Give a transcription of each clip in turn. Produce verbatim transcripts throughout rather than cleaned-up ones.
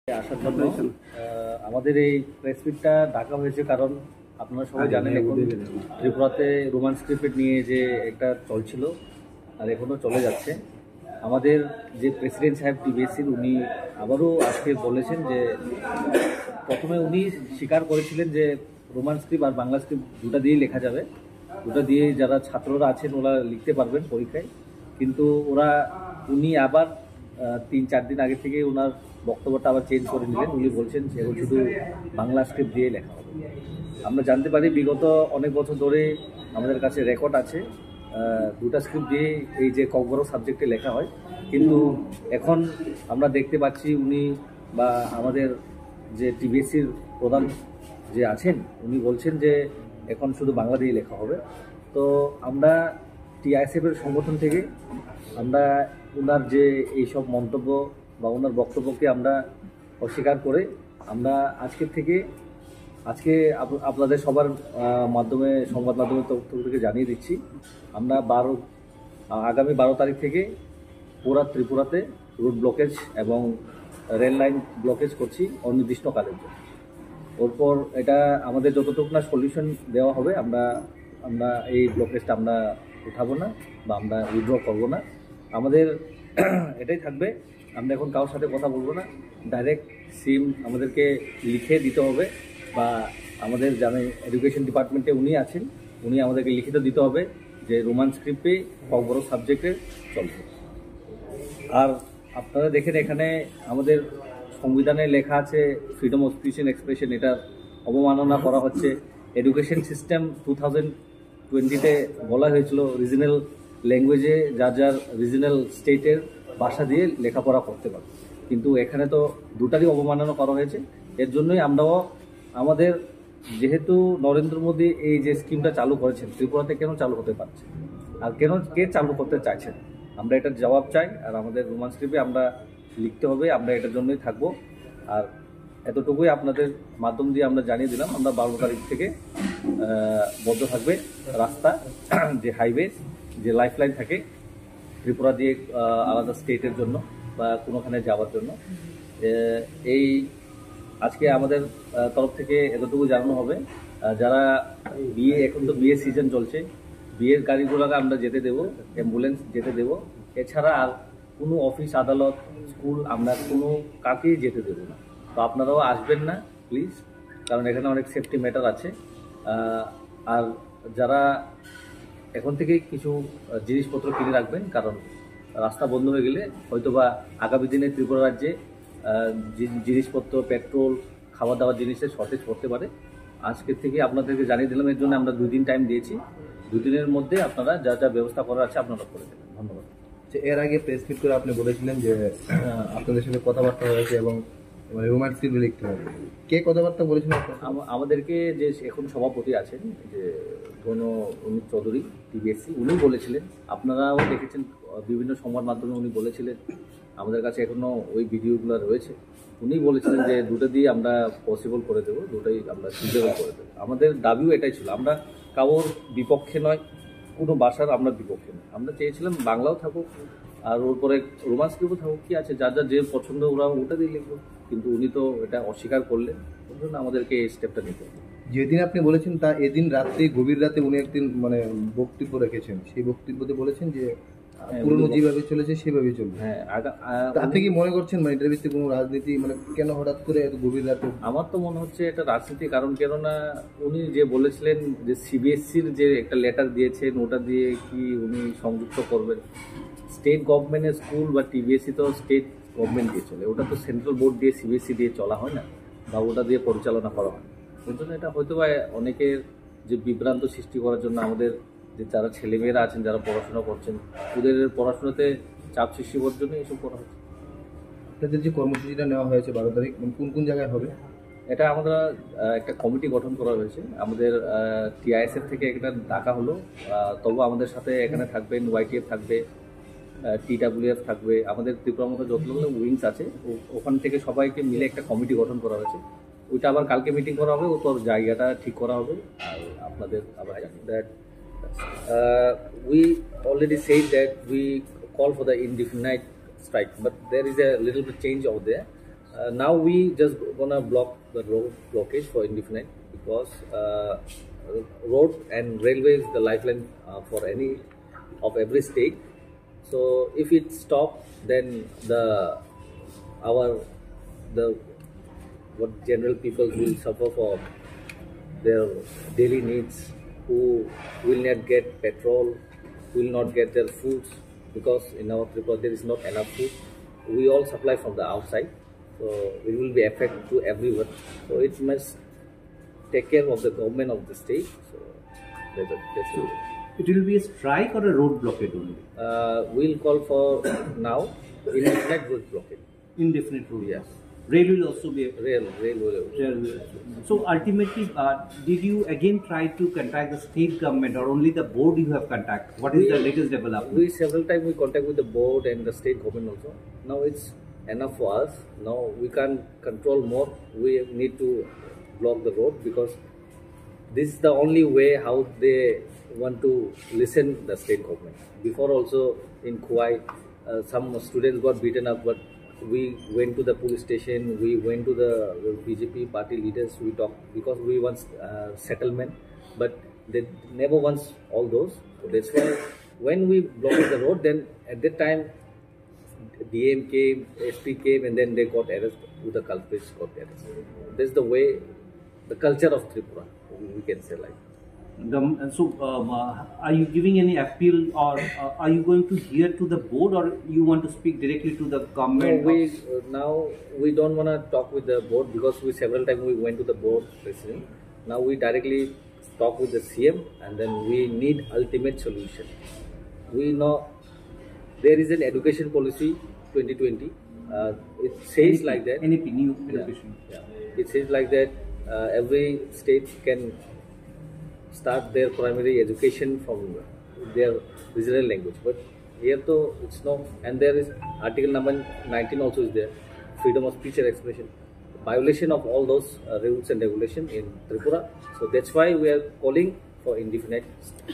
আসার জন্য। আহ, আমাদের এই প্রেস মিটটা ডাকা হয়েছে কারণ আপনারা সবাই জানেন, এখন ত্রিপুরাতে রোমান স্ক্রিপ্ট নিয়ে যে একটা চলছিল, আর এখনও চলে যাচ্ছে। আমাদের যে প্রেসিডেন্ট সাহেব টিবিএসসির, উনি আবারও আজকে বলেছেন যে প্রথমে উনি স্বীকার করেছিলেন যে রোমান স্ক্রিপ্ট আর বাংলা স্ক্রিপ্ট দুটো দিয়েই লেখা যাবে, দুটো দিয়ে যারা ছাত্ররা আছেন ওরা লিখতে পারবেন পরীক্ষায়। কিন্তু ওরা, উনি আবার আহ, তিন চার দিন আগে থেকে ওনার বক্তব্যটা আবার চেঞ্জ করে নিলেন। উনি বলছেন যে এখন শুধু বাংলা স্ক্রিপ্ট দিয়ে লেখা হবে। আমরা জানতে পারি বিগত অনেক বছর ধরে আমাদের কাছে রেকর্ড আছে, আহ, দুটা স্ক্রিপ্ট দিয়ে এই যে ককবরক সাবজেক্টে লেখা হয়, কিন্তু এখন আমরা দেখতে পাচ্ছি উনি বা আমাদের যে টিবিএসসির প্রধান যে আছেন, উনি বলছেন যে এখন শুধু বাংলা দিয়ে লেখা হবে। তো আমরা টিআইএসএফ এর সংগঠন থেকে আমরা ওনার যে এইসব মন্তব্য বা ওনার বক্তব্যকে আমরা অস্বীকার করে আমরা আজকের থেকে, আজকে আপ-, আপনাদের সবার আহ, মাধ্যমে, সংবাদ মাধ্যমের তরফ থেকে জানিয়ে দিচ্ছি, আমরা বারো আহ, আগামী বারো তারিখ থেকে পুরা ত্রিপুরাতে রোড ব্লকেজ এবং রেল লাইন ব্লকেজ করছি অনির্দিষ্টকালের জন্য। ওরপর এটা আমাদের যতটুকু না সলিউশন দেওয়া হবে, আমরা আমরা এই ব্লকেজটা আমরা উঠাবো না বা আমরা উইথড্র করবো না। আমাদের এটাই থাকবে, আমরা এখন কারোর সাথে কথা বলবো না, ডাইরেক্ট সিম আমাদেরকে লিখে দিতে হবে বা আমাদের জানে এডুকেশন ডিপার্টমেন্টে উনি আছেন, উনি আমাদেরকে লিখিত দিতে হবে যে রোমান স্ক্রিপ্টে ককবরক সাবজেক্টে চলবে। আর আপনারা দেখেন, এখানে আমাদের সংবিধানে লেখা আছে freedom of speech and expression, এটা অবমাননা করা হচ্ছে। এডুকেশন সিস্টেম টু থাউজেন্ড টোয়েন্টিতে বলা হয়েছিল রিজনাল ল্যাঙ্গুয়েজে যার যার রিজনাল স্টেটের ভাষা দিয়ে লেখাপড়া করতে পারবে, কিন্তু এখানে তো দুটারই অবমাননা করা হয়েছে। এর জন্যই আমরাও আমাদের, যেহেতু নরেন্দ্র মোদী এই যে স্কিমটা চালু করেছেন, ত্রিপুরাতে কেন চালু হতে পারছে আর কেন কে চালু করতে চাইছেন, আমরা এটার জবাব চাই। আর আমাদের রোমান স্ক্রিপ্টে আমরা লিখতে হবে, আমরা এটার জন্যই থাকবো। আর এতটুকুই আপনাদের মাধ্যম দিয়ে আমরা জানিয়ে দিলাম, আমরা বারো তারিখ থেকে আহ, বন্ধ থাকবে রাস্তা, যে হাইওয়ে, যে লাইফলাইন থাকে ত্রিপুরা দিয়ে আহ, আলাদা স্টেটের জন্য বা কোনোখানে যাওয়ার জন্য। এ, এই আজকে আমাদের আহ, তরফ থেকে এতটুকু জানানো হবে। আহ, যারা বিয়ে, এখন তো বিয়ের সিজন চলছে, বিয়ের গাড়ি ঘোড়াকে আমরা যেতে দেবো, অ্যাম্বুলেন্স যেতে দেবো। এছাড়া আর কোনো অফিস আদালত, স্কুল আমরা কোনো কাউকেই যেতে দেবো না। তো আপনারাও আসবেন না প্লিজ, কারণ এখানে অনেক সেফটি ম্যাটার আছে। আহ, আর যারা এখন থেকেই কিছু আহ, জিনিসপত্র কিনে রাখবেন, কারণ রাস্তা বন্ধ হয়ে গেলে হয়তো বা আগামী দিনে ত্রিপুরা রাজ্যে আহ, জি- জিনিসপত্র, পেট্রোল, খাওয়া দাওয়ার জিনিসের শর্টেজ পড়তে পারে। আজকে থেকে আপনাদেরকে জানিয়ে দিলাম, এর জন্য আমরা দুই দিন টাইম দিয়েছি। দুই দিনের মধ্যে আপনারা যা যা ব্যবস্থা করার আছে আপনারা করে দেবেন। ধন্যবাদ। যে এর আগে প্রেস মিট করে আপনি বলেছিলেন যে আহ, আপনাদের সাথে কথাবার্তা হয়েছে এবং মানে রোমান স্ক্রিপ্ট লিখতে হবে। কে কথাবার্তা বলেছিলেন আপনার সাথে? আম- আমাদেরকে যে এখন সভাপতি আছেন, যে গণ অমিত চৌধুরী, টিবিএসসি, উনি বলেছিলেন, আপনারাও দেখেছেন আহ, বিভিন্ন সংবাদ মাধ্যমে উনি বলেছিলেন, আমাদের কাছে এখনো ওই ভিডিওগুলো রয়েছে। উনি বলেছিলেন যে দুটো দিয়ে আমরা পসিবল করে দেবো, দুটোই আমরা ফিজিবল করে দেবো। আমাদের দাবিও এটাই ছিল, আমরা কারোর বিপক্ষে নয়, কোনো ভাষার আমরা বিপক্ষে নয়। আমরা চেয়েছিলাম বাংলাও থাকুক, আর ওর পরে রোমান স্ক্রিপ্টও থাকুক, কি আছে, যার যার যে পছন্দ ওরা ওটা দিয়ে লিখবো। কিন্তু উনি তো এটা অস্বীকার করলেন, ওর জন্য আমাদেরকে এই স্টেপটা নিতে হবে। যেদিন আপনি বলেছেন, তা এদিন রাত্রে, গভীর রাতে উনি একদিন মানে বক্তব্য রেখেছেন। সেই বক্তব্যতে বলেছেন যে হ্যাঁ, পুরনো উনি যেভাবে চলেছে সেভাবেই চলবে। হ্যাঁ, আগা- আ, তা আপনি উনি কি মনে করছেন, মানে, এটার ভিত্তিতে কোনো রাজনীতি, মানে, কেন হঠাৎ করে এত গভীর রাতে? আমার তো মনে হচ্ছে এটা রাজনীতি, কারণ কেননা উনি যে বলেছিলেন যে সিবিএসসির যে একটা লেটার দিয়েছেন, ওটা দিয়ে কি উনি সংযুক্ত করবেন? স্টেট গভর্নমেন্টের স্কুল বা টিবিএসসি তো স্টেট গভর্নমেন্ট দিয়ে চলে, ওটা তো সেন্ট্রাল বোর্ড দিয়ে, সিবিএসসি দিয়ে চলা হয় না বা ওটা দিয়ে পরিচালনা করা হয়। ওই জন্য এটা হয়তো বা অনেকের যে বিভ্রান্ত সৃষ্টি করার জন্য, আমাদের যে যারা ছেলেমেয়েরা আছেন, যারা পড়াশোনা করছেন, ওদের পড়াশোনাতে চাপ সৃষ্টি করার জন্য এইসব করা হচ্ছে। আপনাদের যে কর্মসূচিটা নেওয়া হয়েছে বারো তারিখ, মানে, কোন কোন জায়গায় হবে? এটা আমরা আহ, একটা কমিটি গঠন করা হয়েছে আমাদের টিআইএসএফ থেকে, একটা ডাকা হলো। আহ, তবু আমাদের সাথে এখানে থাকবেন, ওয়াইটিএফ থাকবে, টিডাব্লিউএফ থাকবে, আমাদের ত্রিপুরা মতো যতগুলো উইংস আছে, ও- ওখান থেকে সবাইকে মিলে একটা কমিটি গঠন করা হয়েছে। ওইটা আবার কালকে মিটিং করা হবে, ও তোর জায়গাটা ঠিক করা হবে, আর আপনাদের আবার জানিয়ে। That uh, we already said that we call for the indefinite strike, but there is a little bit change over there. Uh, now we just gonna block the road blockage for indefinite because uh, road and railway is the lifeline uh, for any of every state. So if it stop, then the our the what general people will suffer for their daily needs, who will not get petrol, will not get their foods because in our Tripura there is not enough food. We all supply from the outside, so it will be affect to everyone. So it must take care of the government of the state. So that's, that's it. It will be a strike or a road blockade only? Uh, we'll call for now indefinite road blockade. Indefinite road. Yes. Rail will also be. Rail, rail will. Rail will also. So ultimately, uh, did you again try to contact the state government, or only the board you have contact? What is We- the latest development? We several times we contact with the board and the state government also. Now it's enough for us. Now we can't control more. We need to block the road because this is the only way how they want to listen the state government. Before also in Khowai, uh, some students got beaten up, but we went to the police station. We went to the B J P party leaders. We talked because we want uh, settlement, but they never want all those. So that's why when we blocked the road, then at that time D M came, S P came, and then they got arrested. With the culprits got arrested. That's the way, the culture of Tripura, we can say like. The, so, um, uh, are you giving any appeal, or uh, are you going to hear to the board, or you want to speak directly to the No, government? we uh, now we don't want to talk with the board because we several times we went to the board president. Now we directly talk with the C M and then we need ultimate solution. We know there is an education policy twenty twenty. Uh, it says like that. N E P, new Yeah, education. yeah. It says like that uh, every state can start their primary education from their regional language. But here though it's no, and there is article number nineteen also is there, freedom of speech and expression, violation of all those uh, rules and regulation in Tripura. So that's why we are calling for indefinite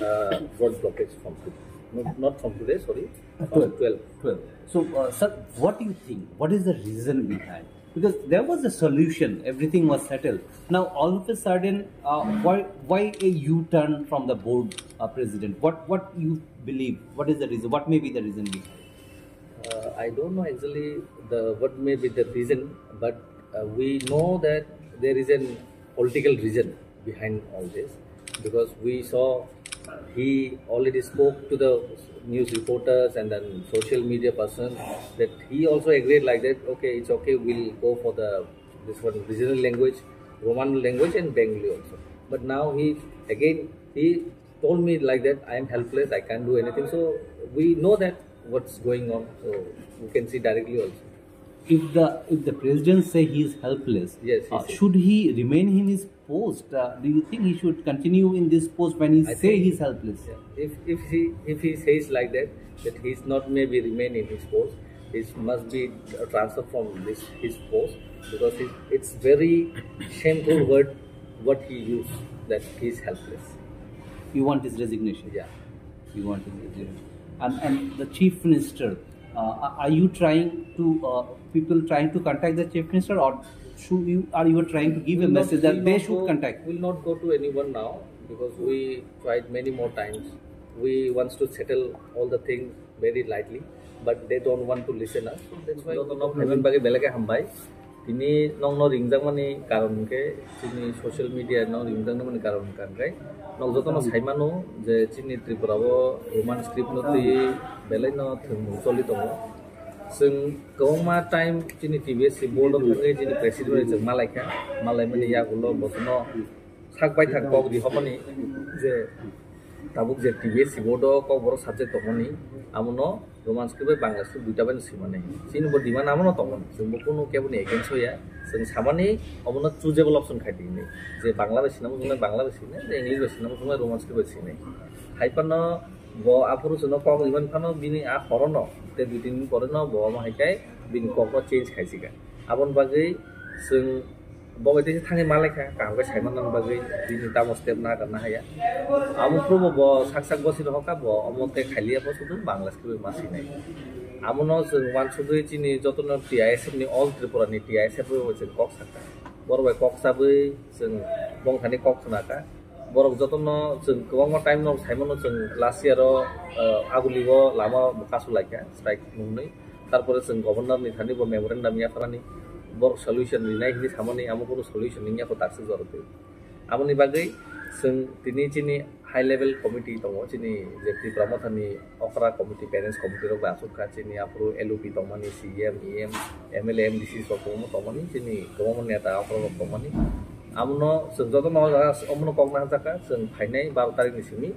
uh, road blockage from today. Not, not from today, sorry, from Twelve. twelve. Twelve. So, uh, sir, what do you think? What is the reason behind? Because there was a solution, everything was settled. Now, all of a sudden, uh, why why a U-turn from the board uh, president? What what you believe? What is the reason? What may be the reason behind? Uh, I don't know actually the what may be the reason, but uh, we know that there is an political reason behind all this because we saw he already spoke to the news reporters and then social media person that he also agreed like that, okay, it's okay, we'll go for the this one regional language, Roman language and Bengali also. But now he again he told me like that, I am helpless, I can't do anything. So we know that what's going on, so we can see directly also. If the if the president say he is helpless, Yes, he uh, said. Should he remain in his post? Uh, do you think he should continue in this post when he I say think- he is helpless? Yeah. If if he if he says like that, that he's not maybe remain in his post, he must be uh, transferred from this his post because it, it's very shameful word what he used, that he's helpless. You want his resignation? Yeah. You want his resignation. And and the chief minister, uh, are- are you trying to uh, people trying to contact the chief minister, or should you are you trying to give a We'll not- message that we'll they not should go- contact? We'll not go to anyone now because we tried many more times. We wants to settle all the things very lightly, but they don't want to listen us. So that's why. Jotono phaiman bagwi belai khe hambai. Tini nokno ringjakmani karon hwnkhe chini social media no ringjakmani karon hwnkhe nok jotono saimano je chini Tripura o Roman script no twi belai no thwngmung choli tongo. Chwng kwbangma time chini T B S C board o thangwi chini president bai chwng malaikha, malaimani yagulo bosono sak bai thak kok rihormani je tabuk je T B S C board o kokborok subject tongmani, abono Roman script bai Bangla script duita bai no swimani. Chini bo demand abono tongmani, chwng bo kunu keboni against hoya. Chwng samani obono choosable option khai tini, je Bangla bai sinamo chwngnai Bangla bai sinai, je English bai sinamo chwngnai Roman script bai sinai. Hai phano bo aphuru chwngno kok rwmani phano bini a horono, tei dui tin din pore no bo omo hai khe bini kokno change khai sika. Aboni bagwi chwng bo bai teisa thangwi malaikha, kaham khe saimanna bagwi bini tamo step na gana haya. Abo phuru bo sak sak bosi rohorkha, bo omo tei khailiya, bo sudu Bangla script bai ma sinai. Amono chwng uansugwi chini jotono T I S F ni, all Tripura ni T I S F bai chwng kok sakha. Borok bai kok chabwi chwng bongthani kok khna kha. Borok jotono chwng kwbangma time no saimano chwng last year o, uh, Aguli o lama bo kasu laikha strike nungwi. Tarpore chwng governor ni thani bo memorandum yapharani, borok solution rinai hinwi samani, amo kunu solution wngya kho takswk jorok twi. Aboni bagwi chwng tini chini high level committee tongo, chini je Tipra Motha ni okra committee, parents committee rok bai achuk kha, chini aphuru L O P tongmani, C E M, E M, M L A, M D C rok kwbangma tongmani, chini kwbangma neta okra rok tongmani. Amono chwng jotono o jaga omono kokna hwnjakha, chwng phainai baro tarikh ni simi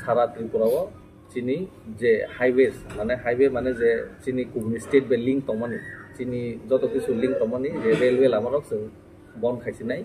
sara Tripura o chini je highways, mane highway mane je chini kubuni state bai link tongmani, chini joto kisu link tongmani je railway lama rok chwng bon khaisinai.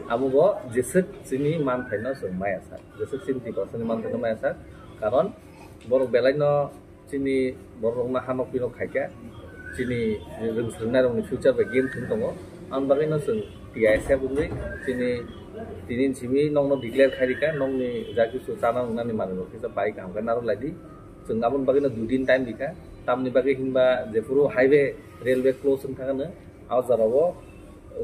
Amo bo jeswk chini manthaino chwng maya sak, jeswk chini Tiprasani manthaino maya sak, karon borok belaino chini borok rokno hanok pinok khaikha, chini rwng swrwngnairokni future bai game thwng tongo. Ang bagwino chwng T I S F wngwi chini tini simi nokno declare khairikha, nokni ja kisu chana wngnani manwirok kisa bai kaham khe narwk laidi. Chwng aboni bagwino dui din time rikha, tamni bagwi hinba jephuru highway, railway close wng thangano, a jagao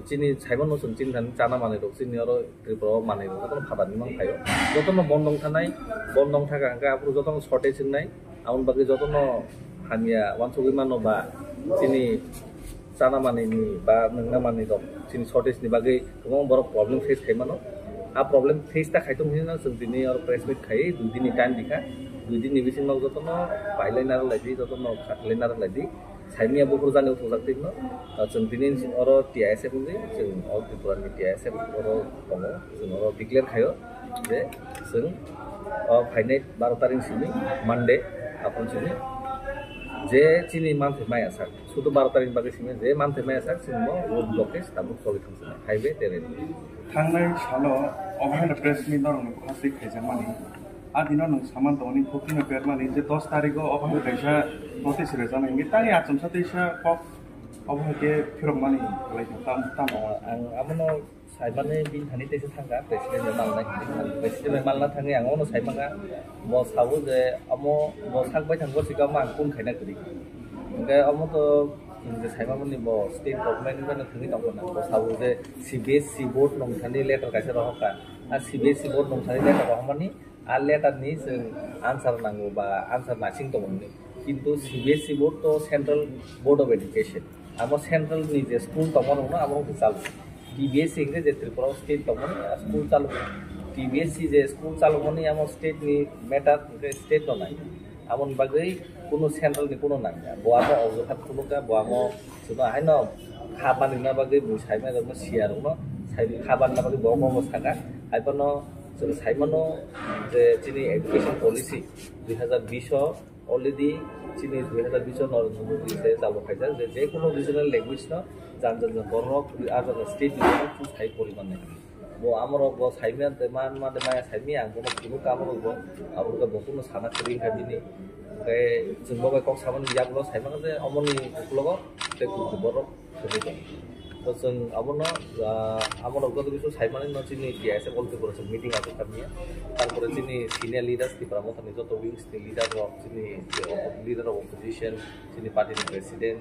chini saimano chwng chini thani chana manwirok, chini oro Tripura o manwirok jotono phatarni mang phaio. Jotono bondong thanai, bondong thaka hwnkhe aphuru jotono shortage wngnai. Aboni bagwi jotono hamya uansugwi mano ba chini chana manwini ba nwngna manwirok chini shortage ni bagwi kwbangma borok problem face khai mano. A problem face ta khai tong hinwi chwng tini oro press meet khai dui din ni time rikha. Dui din ni bisingo jotono pailai narwk laidi, jotono khatlai narwk laidi. Saimia buphuru jani uthokjak twi hino. Ah, chwng tini oro T I S F wngwi, chwng All Tripura ni T I S F oro tongo. Chwng oro declare khaio je chwng o phainai baro tarik simi Monday, aphuru simi je chini manthai maya sak, sudu baro tarik bagwi simi je manthai maya sak, chwng bo road blockage tabuk choli thangsinai, highway tei railway. Thangnai salo obo haino press meet norokni bwkha twi khaijakmani. A dino nwng saman tongmani, booking no permani je dos tarikgo obo hai kaisa notice rwjaknai hwnwi tani achomsa teisa kok obo hai khe phirokmani khlai tong tam, tamo. Ang abono saimani bini thani teisa thangkha, president bai malnai hwnwi. President bai malna thangwi ang abono saimanga, bo sao je amo bo sak bai thangbo sikamo ang kun khaina kwrwi. Hwnkhe omo to chwng je saimamani bo state government ni bai thangwi tongkha na, bo sao je C B S E board nung thani letter kaisa rohorkha. A C B S E board nung thani letter rohormani, a letter ni chwng answer nango ba answer naising tongo hinwi. Kintu C B S E board to Central Board of Education. Amo central ni je school tongma rokno abo wngkha chalo. T B S E hwnkhe je Tripura o state tongmani a school chalo. T B S E je school chalomani amo state ni matter hwnkhe state no nai. Aboni bagwi kuno central ni kuno nangya. Bo amo ojokat khulukya, bo amo chwngno haino kha banrina bagwi bui saimai rokno, siya rokno sai kha banrina bagwi bo omo omo saka. Haiphano chwng saimano je chini education policy dui hazar bish o already chini dui hazar bish o Narendra Modi se chalo khaijak je, je kuno regional language no jan jan jan borok ar jan state ni borok choose khai pori mannai. Bo amorok bo saimya de man ma de maya saimya ang bono phunuk amorok bo, aborok bo kuno sana kwrwi wngkha bini. Hwnkhe chwng bo bai kok samani yagulo saimano je omoni uklogo tei kuku borok kwrwi tong. To chwng abono, ah, amorok joto kisu saimani no chini T I S F All Tripura chwng meeting aswk kha manya. Tarpore chini senior leaders Tipra Motha ni joto wings ni leader rok, chini leader of opposition, chini party ni president,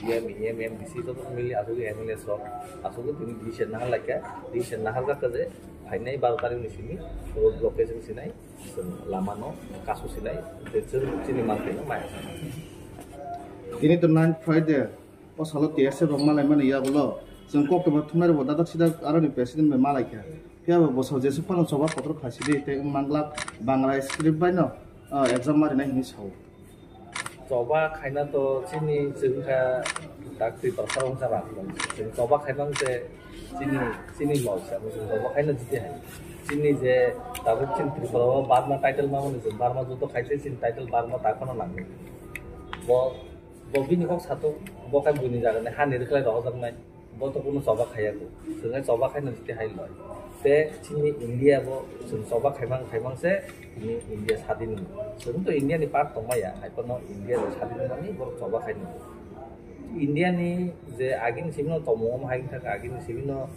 D M, E M, M D C joto mili aswk M L As rok, aswk tini decision nahar laikha, decision nahar jakha je phainai baro tarik ni simi road blockage wng sinai, chwng lama no kasu sinai, tei chwng chini manthai no maya sanai. Tini to nine Friday, o salo T S F rok malaimani yagulo chwng koktwma thumnairokbo dadak sidak aroni president bai malaikha. Phiya bo bwsao jeswk phano choba kotor khlaisidi tei wng manglak Bangla script baino, ah, exam marinai hinwi sao. Choba khaina to chini chwng kha dak Tiprasa wngkha rang tong. Chwng choba khaimang se chini, chini loi se abo chwng choba khaina jiti hai. Chini je tabuk chini Tripura o Burma title mamani chwng Burma judo khaise chini title Burma ta phano nangwi. Bo Bo bini kok sato, bo khe buini jaga ni hani rwkhlai rohorjaknai, bo to kunu choba khaiya kho, chwng khe choba khaino jiti hai loi. Tei chini India bo chwng choba khaimang khaimang se tini India sadin wng. Chwng to India ni part tongmaya, hai phano India bo sadin wngmani borok choba khaino. India ni je agini simi no tongmung hai wngkha, agini simi no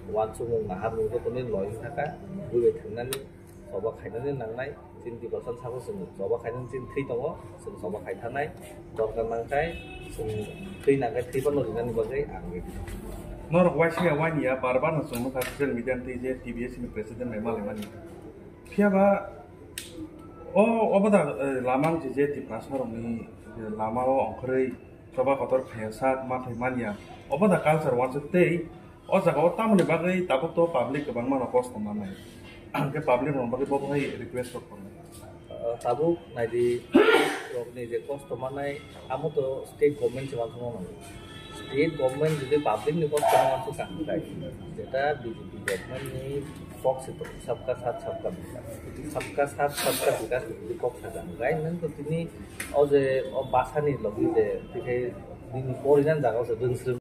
uansukmung naharmung joto ni loi wngkha, bui bai thangnani choba khainani nangnai. Chini Tiprasa sabo chwng choba khainani chini thwi tongo, chwng choba khai thanai, dorkar nangkhai chwng thwi nangkhai thwi phano rinani bagwi ang ready. Norok waisa ya wani ya, bar bar no chwng nukha social media ni twi je T B S ni president bai malaimani. Phiya ba o obo da, eh, lama wngse je Tiprasa rokni je lama o ongkhorwi choba kotor khaiya sak ma khai manya. Obo da culture wansuk tei o jaga o tamoni bagwi tabuk to public kwbangma no kosto manai. Hwnkhe public rokni bagwi bo hai request rok tongo. Ah, tabuk naidi rokni je kosto manai amo to state government se wansukma manwi. State government jodi public ni kosto no wansuk kha hwnkhe jeta B J P government ni kok se to sabka sath sabka bikas. Sabka sath sabka bikas ni jodi kok sajak hwnkhe nang to tini o je o basa ni logi je tini nini porinan jaga o se rwngsrwng